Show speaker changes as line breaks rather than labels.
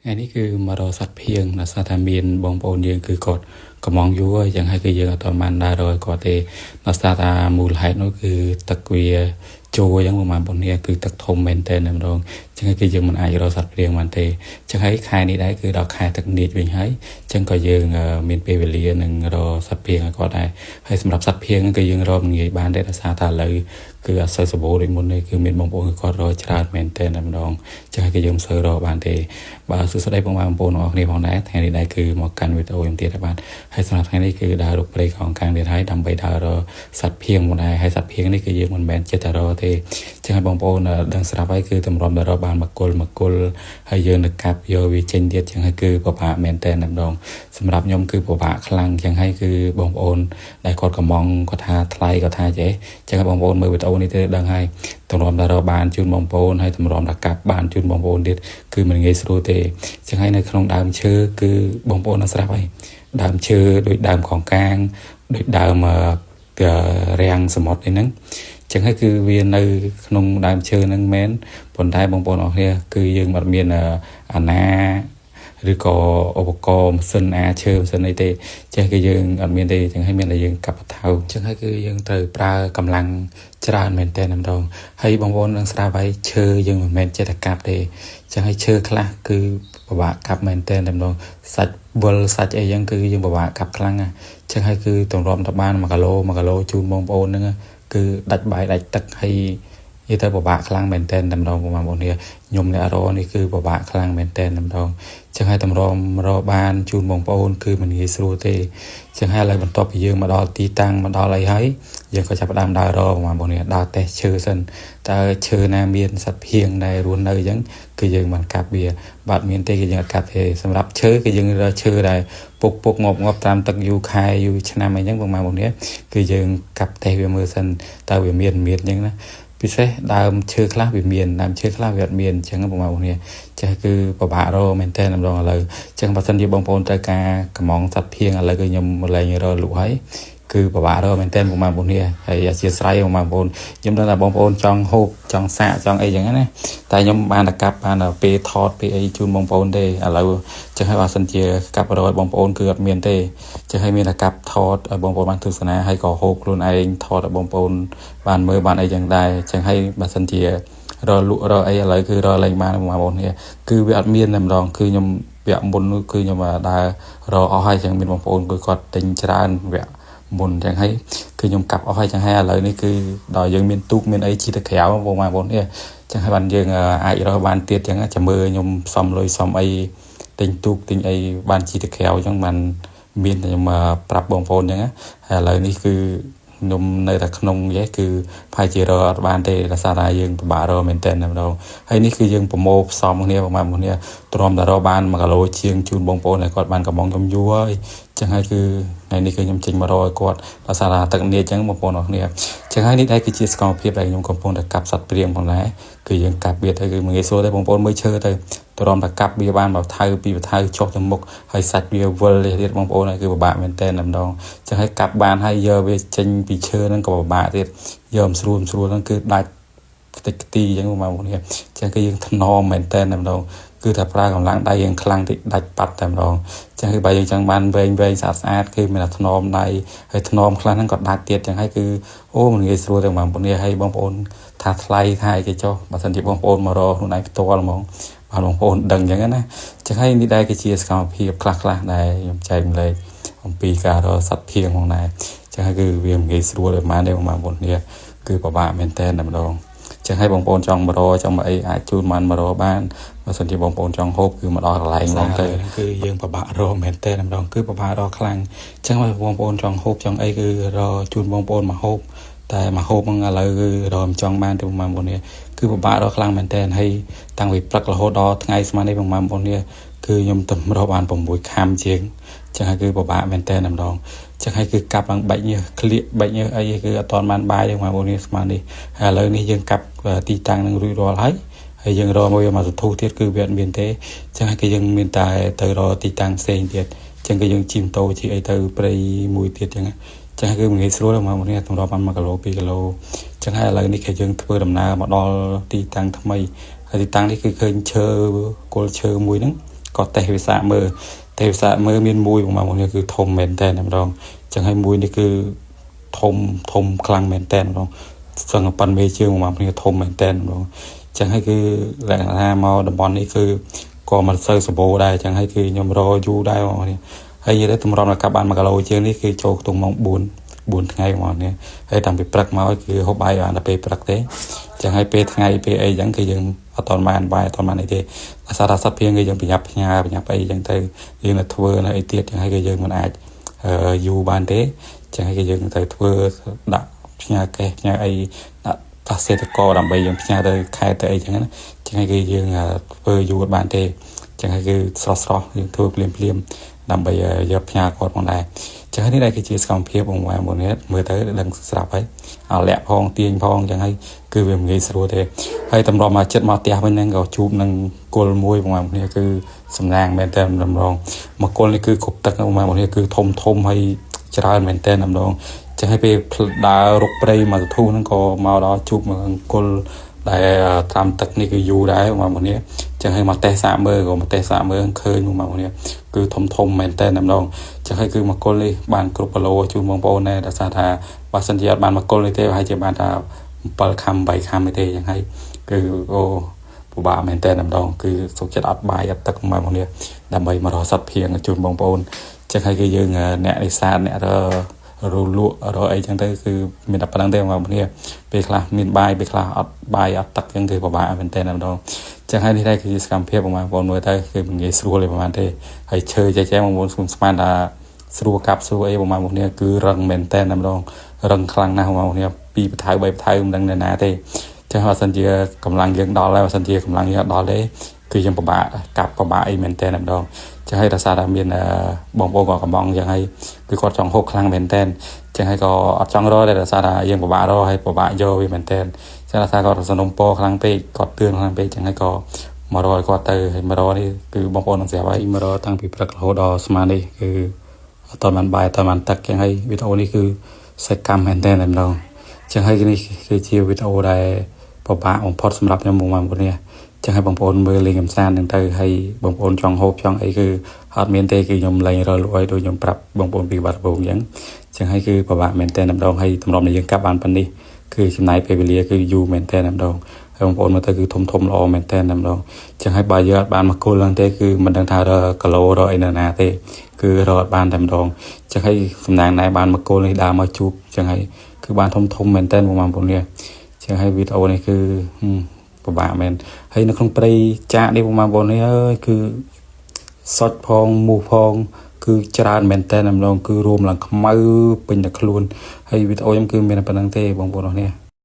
ថ្ងៃនេះគឺមករកសត្វភៀងដោយសារតែមានបងប្អូនយើងគឺគាត់កំងយូរហើយចឹងហើយគឺយើងអត់ទាន់បានដើររកឲ្យគាត់ទេដោយសារតែមូលហេតុនោះគឺទឹកវាចូលអញ្ចឹងប្រហែលប៉ុននេះគឺទឹកធំមែនទែនតែម្ដងចឹងហើយគឺយើងមិនអាចរកសត្វព្រៀងបានទេចឹងហើយខែនេះដែរគឺដល់ខែទឹកនាចវិញហើយចឹងក៏យើងមានពេលវេលានឹងរកសត្វព្រៀងឲ្យគាត់ដែរហើយសម្រាប់សត្វព្រៀងហ្នឹងគឺយើងរកមិនងាយបានទេដោយសារតែឥឡូវគឺអត់សូវសម្បូរដូចមុនទេគឺមានបងប្អូនគាត់រកច្រើនមែនទែនតែម្ដងចឹងហើយគឺយើងមិនសូវរកបានទេបាទសួស្តីបងប្អូនទាំងអស់គ្នាផងដែរថ្ងៃនេះដែរគឺមកកាន់វីដេអូខ្ញុំទៀតហើយបាទហើយសម្រាប់ថ្ងៃនេះគឺដើររុកព្រៃកងកាងទៀតហើយដើម្បីដើររកសត្វភៀងមកដែរហើយសត្វភៀងនេះគឺយើងមិនមែនចិត្តតែរកទេចឹងហើយបងប្អូនដឹងស្រាប់ហើយគឺតម្រាំតែរកបានមកគល់មកគល់ហើយយើងនៅកាប់យកវាចេញទៀតចឹងហើយគឺពិបាកមែនតើតែម្ដងសម្រាប់ខ្ញុំគឺពិបាកខ្លាំងចឹងហើយគឺបងប្អូនដែលគាត់កំងគាត់ថាថ្លៃគាត់ថាចេះចឹងហើយបងប្អូនមើលវីដេអូនេះទៅដឹងហើយតម្រាំតែរកបានជូនបងប្អូនហើយតម្រាំតែកាប់បានជូនបងប្អូនទៀតគឺមិនងាយស្រួលទេចឹងហើយនៅក្នុងដើមឈើគឺបងប្អូននឹងស្រាប់ហើយដើមឈើដូចដើមកងកាងដូចដើមរាំងសមុទ្រអីហ្នឹងចឹងហើយគឺវានៅក្នុងដើមឈើហ្នឹងមែនប៉ុន្តែបងប្អូនអរគ្នាគឺយើងអត់មានអាណាឬក៏ឧបករណ៍ម៉ាស៊ីនអាឈើម៉ាស៊ីនអីទេចេះគឺយើងអត់មានទេចឹងហើយមានតែយើងកាប់ថៅចឹងហើយគឺយើងត្រូវប្រើកម្លាំងច្រើនមែនទែនតែម្ដងហើយបងប្អូននឹងស្រាប់ហើយឈើយើងមិនមែនចេះតែកាប់ទេចឹងហើយឈើខ្លះគឺពិបាកកាប់មែនទែនតែម្ដងសាច់វិលសាច់អីចឹងគឺយើងពិបាកកាប់ខ្លាំងណាស់ចឹងហើយគឺទម្រាំតបាន1គីឡូ1គីឡូជូនបងប្អូនហ្នឹងគឺដាច់បាយដាច់ទឹកហើយនិយាយទៅពិបាកខ្លាំងមែនទែនតែម្ដងបងប្អូននេះខ្ញុំអ្នករនេះគឺពិបាកខ្លាំងមែនទែនតែម្ដងចឹងហើយតម្រាំរកបានជូនបងប្អូនគឺមិនងាយស្រួលទេចឹងហើយឥឡូវបន្ទាប់ពីយើងមកដល់ទីតាំងមកដល់អីហើយយើងក៏ចាប់ផ្ដើមដើររកបងប្អូននេះដើរតេស្តឈើសិនតើឈើណាមានសត្វភៀងដែលរស់នៅអញ្ចឹងគឺយើងបានកាប់វាបាទមានទេគឺយើងអត់កាប់ទេសម្រាប់ឈើគឺយើងរកឈើដែលពុកពុកងាប់ងាប់តាមទឹកយូរខែយូរឆ្នាំអីចឹងបងប្អូននេះគឺយើងកាប់តេស្តវាមើលសិនតើវាមានមានអញ្ចឹងណាពិសេសដើមឈើខ្លះវាមានដើមឈើខ្លះវាអត់មានអញ្ចឹងបងប្អូននេះចេះគឺពិបាករកមែនតើម្ដងឥឡូវអញ្ចឹងបើសិនជាបងប្អូនត្រូវការកំងសត្វភៀងឥឡូវគឺខ្ញុំលែងរកលក់ហើយគឺពិបាករកមែនតើបងប្អូននេះហើយអធិស្ឋានបងប្អូនខ្ញុំដឹងថាបងប្អូនចង់ហូបចង់សាកចង់អីចឹងណាតែខ្ញុំបានតែកាប់បានតែពេលថតពេលអីជូនបងប្អូនទេឥឡូវចឹងហើយបើសិនជាកាប់រកឲ្យបងប្អូនគឺអត់មានទេចឹងហើយមានតែកាប់ថតឲ្យបងប្អូនបានទស្សនាហើយក៏ហូបខ្លួនឯងថតឲ្យបងប្អូនបានមើលបានអីចឹងដែរចឹងហើយបើសិនជារកលក់រកអីឥឡូវគឺរកលែងបានបងប្អូននេះគឺវាអត់មានតែម្ដងគឺខ្ញុំវគ្គមុនគឺខ្ញុំដើររកអស់ហើយចឹងមានបងប្អូនគឺគាត់ទិញច្រើនវគ្គមុនចឹងហើយគឺខ្ញុំកាប់អស់ហើយចឹងហើយឥឡូវនេះគឺដល់យើងមានទូកមានអីជិះទៅក្រៅបងប្អូននេះចឹងហើយបានយើងអាចរកបានទៀតចឹងចាំមើលខ្ញុំសំលុយសំអីទិញទូកទិញអីបានជិះទៅក្រៅចឹងបានមានតែខ្ញុំប្រាប់បងប្អូនចឹងហើយឥឡូវនេះគឺខ្ញុំនៅតែក្នុងយេគឺប្រហែលជារកអត់បានទេដោយសារតែយើងពិបាករកមែនតើម្ដងហើយនេះគឺយើងប្រមូលផ្សំគ្នាប្រហែលគ្នាទ្រាំតែរកបាន1គីឡូជាងជូនបងប្អូនដែលគាត់បានកំងខ្ញុំយូរហើយចឹងហើយគឺថ្ងៃនេះគឺខ្ញុំចេញមករកឲ្យគាត់ដោយសារតែទឹកនេះចឹងបងប្អូនអរគ្នាចឹងហើយនេះដែរគឺជាសកម្មភាពដែលខ្ញុំកំពុងតែកាប់សត្វព្រៀងផងដែរគឺយើងកាប់វាទៅគឺមិនងាយស្រួលទេបងប្អូនមើលឈើទៅទ្រាំតែកាប់វាបានមួយថៅពីរថៅចុះទៅមុខហើយសាច់វាវិលទៀតបងប្អូនហើយគឺពិបាកមែនតើម្ដងចឹងហើយកាប់បានហើយយកវាចេញពីឈើហ្នឹងក៏ពិបាកទៀតយកមិនស្រួលមិនស្រួលហ្នឹងគឺដាច់ខ្ទេចខ្ទីអញ្ចឹងបងប្អូននេះចឹងគឺយើងថ្នមមែនតើម្ដងគឺថាប្រើកម្លាំងដៃយើងខ្លាំងតិចដាច់បាត់តែម្ដងចឹងគឺបើយើងចង់បានវែងវែងស្អាតស្អាតគឺមានតែថ្នមដៃហើយថ្នមខ្លះហ្នឹងក៏ដាច់ទៀតចឹងហើយគឺអូមិនងាយស្រួលទេបងប្អូននេះហើយបងប្អូនថាថ្លៃថាអីគេចុះបើសិនជាបងប្អូនមករកខ្លួនឯងផ្ទាល់ហ្មងបាទបងប្អូនដឹងចឹងណាចឹងហើយនេះដែរគឺជាសកម្មភាពខ្លះខ្លះដែលខ្ញុំចែកម្លែកអំពីការរកសត្វភៀងផងដែរចឹងហើយគឺវាមិនងាយស្រួលទេប៉ុន្មានទេបងប្អូននេះគឺពិបាកមែនតើតែម្ដងចឹងហើយបងប្អូនចង់មករកចង់មកអីអាចជូនបានមករកបានបើសិនជាបងប្អូនចង់ហូបគឺមកដល់កន្លែងហ្មងទៅគឺយើងពិបាករកមែនតើម្ដងគឺពិបាករកខ្លាំងចឹងហើយបងប្អូនចង់ហូបចង់អីគឺរកជូនបងប្អូនមកហូបតែមកហូបហ្នឹងឥឡូវគឺរកមិនចង់បានទេបងប្អូននេះគឺពិបាករកខ្លាំងមែនតើហើយតាំងពីព្រឹករហូតដល់ថ្ងៃស្មាននេះបងប្អូននេះគឺខ្ញុំទៅរកបាន6ខាំជាងចឹងហើយគឺពិបាកមែនតើម្ដងចឹងហើយគឺកាប់ឡើងបែកញើសក្លៀកបែកញើសអីគឺអត់ទាន់បានបាយទេបងប្អូននេះស្មាននេះហើយឥឡូវនេះយើងកាប់ទីតាំងនឹងរួចរាល់ហើយហើយយើងរកមួយមកសន្ធុះទៀតគឺវាអត់មានទេចឹងហើយគឺយើងមានតែទៅរកទីតាំងផ្សេងទៀតចឹងគឺយើងជិះម៉ូតូជិះអីទៅព្រៃមួយទៀតចឹងចឹងគឺមិនងាយស្រួលទេបងប្អូននេះសម្រាប់បាន1គីឡូ2គីឡូចឹងហើយឥឡូវនេះគឺយើងធ្វើដំណើរមកដល់ទីតាំងថ្មីហើយទីតាំងនេះគឺឃើញឈើគល់ឈើមួយហ្នឹង ក៏តេស្តវិសាមើលតេស្តវិសាមើលមានមួយបងប្អូននេះគឺធំមែនតើម្ដងចឹងហើយមួយនេះគឺធំធំខ្លាំងមែនតើម្ដងសឹងប៉ិនមេជើងបងប្អូនធំមែនតើម្ដងចឹងហើយគឺលក្ខណៈថាមកតំបន់នេះគឺក៏មិនសូវសម្បូរដែរចឹងហើយគឺខ្ញុំរយូរដែរបងប្អូនហើយនិយាយទៅតម្រាំដល់កាប់បាន1គីឡូជាងនេះគឺចូលខ្ទង់ម៉ោង4 4ថ្ងៃបងប្អូននេះហើយតាំងពីព្រឹកមកគឺហូបបាយបានតែពេលព្រឹកទេចឹងហើយពេលថ្ងៃពេលអីចឹងគឺយើងអត់តបានបាយអត់តបានអីទេអាសារថាសត្វភៀងគឺយើងប្រញាប់ផ្ញើប្រញាប់អីចឹងទៅយើងនៅធ្វើនៅអីទៀតចឹងហើយគឺយើងមិនអាចយូរបានទេចឹងហើយគឺយើងត្រូវធ្វើដាក់ផ្ញើកេះផ្ញើអីដាក់តាសេតកដើម្បីយើងផ្ញើទៅខេត្តទៅអីចឹងណាចឹងហើយគឺយើងធ្វើយូរបានទេចឹងហើយគឺស្រស់ស្រស់យើងធ្វើភ្លាមភ្លាមដើម្បីយកផ្ញើគាត់ផងដែរចឹងនេះដែរគឺជាសកម្មភាពបងប្អូននេះមើលទៅដឹងស្រាប់ហើយអាលាក់ផងទាញផងចឹងហើយគឺវាមិនងាយស្រួលទេហើយតម្រុំមកចិត្តមកផ្ទះវិញហ្នឹងក៏ជួបនឹងគល់មួយបងប្អូនគ្នាគឺសំណាងមែនតើតម្រងមកគល់នេះគឺគ្រប់ទឹកបងប្អូនគ្នាគឺធំធំហើយច្រើនមែនតើតម្រងចឹងហើយពេលដើររុកព្រៃមកទធូហ្នឹងក៏មកដល់ជួបមកគល់ដែលតាមទឹកនេះគឺយូរដែរបងប្អូននេះចឹងហើយមកតេស្តសាកមើលក៏មកតេស្តសាកមើលឃើញបងប្អូននេះគឺធំធំមែនតើម្ដងចឹងហើយគឺមកគល់នេះបានគ្រប់គីឡូជូនបងប្អូនដែរដោយសារថាបើសិនជាអត់បានមកគល់នេះទេប្រហែលជាបានថា7ខាំ8ខាំទេចឹងហើយគឺអូពិបាកមែនតើម្ដងគឺសុខចិត្តអត់បាយអត់ទឹកបងប្អូននេះដើម្បីមករកសត្វភៀងជូនបងប្អូនចឹងហើយគឺយើងអ្នកនេសាទអ្នកររលក់រអីចឹងទៅគឺមានតែប៉ុណ្្នឹងទេបងប្អូនពេលខ្លះមានបាយពេលខ្លះអត់បាយអត់ទឹកចឹងគឺពិបាកមែនតើម្ដងចឹងហើយនេះដែរគឺជាសកម្មភាពបងប្អូនមើលទៅគឺមិនងាយស្រួលទេប្រហែលទេហើយឈើចែកចែបងប្អូនស្មានស្មានថាស្រួលកាប់ស្រួលអីបងប្អូនគឺរឹងមែនតើម្ដងរឹងខ្លាំងណាស់បងប្អូនពីរបថៅ3បថៅមិនដឹងនៅណាទេចឹងបើសិនជាកម្លាំងយើងដល់ហើយបើសិនជាកម្លាំងយើងអត់ដល់ទេគឺយើងពិបាកកាប់ពិបាកអីមែនតើម្ដងចឹងហើយដោយសារតែមានបងប្អូនក៏កំងចឹងហើយគឺគាត់ចង់ហូបខ្លាំងមែនតើចឹងហើយក៏អត់ចង់រកដែរដោយសារតែយើងពិបាករកហើយពិបាកយកវាមែនតើចឹងដោយសារគាត់សនំពោខ្លាំងពេកគាត់ទឿនខ្លាំងពេកចឹងហើយក៏មករកឲ្យគាត់ទៅហើយមករកនេះគឺបងប្អូននឹងស្រាប់ហើយមករកតាំងពីព្រឹករហូតដល់ស្មាននេះគឺអត់តបានបាយអត់តបានទឹកចឹងហើយវីដេអូនេះគឺសកម្មមែនតើតែម្ដងចឹងហើយនេះគឺជាវីដេអូដែលពិបាកបំផុតសម្រាប់ខ្ញុំបងប្អូននេះចឹងឲ្យបងប្អូនមើលលេងកំសាន្តហ្នឹងទៅហើយបងប្អូនចង់ហូបចង់អីគឺអត់មានទេគឺខ្ញុំលែងរកលក់ឲ្យដូចខ្ញុំប្រាប់បងប្អូនពីបាត់ដំបងចឹងចឹងហើយគឺពិបាកមែនតើម្ដងហើយតម្រាំដែលយើងកាប់បានប៉ុណ្នេះគឺចំណាយពេលវេលាគឺយូរមែនតើម្ដងហើយបងប្អូនមើលទៅគឺធំធំល្អមែនតើម្ដងចឹងហើយបើយើងអត់បានមកគល់ហ្នឹងទេគឺមិនដឹងថារកគីឡូរកអីនៅណាទេគឺរកអត់បានតែម្ដងចឹងហើយសំណាងដែរបានមកគល់នេះដើរមកជួបចឹងហើយគឺបានធំធំមែនតើបងប្អូននេះចឹងហើយវីដេអូនេះគឺពិបាកមែនហើយនៅក្នុងព្រៃចាកនេះបងប្អូននេះអើយគឺសុចផងមូសផងគឺច្រើនមែនតើម្ដងគឺរួមឡើងខ្មៅពេញតែខ្លួនហើយវីដេអូខ្ញុំគឺមានតែប៉ុណ្្នឹងទេបងប្អូនអរនេះ។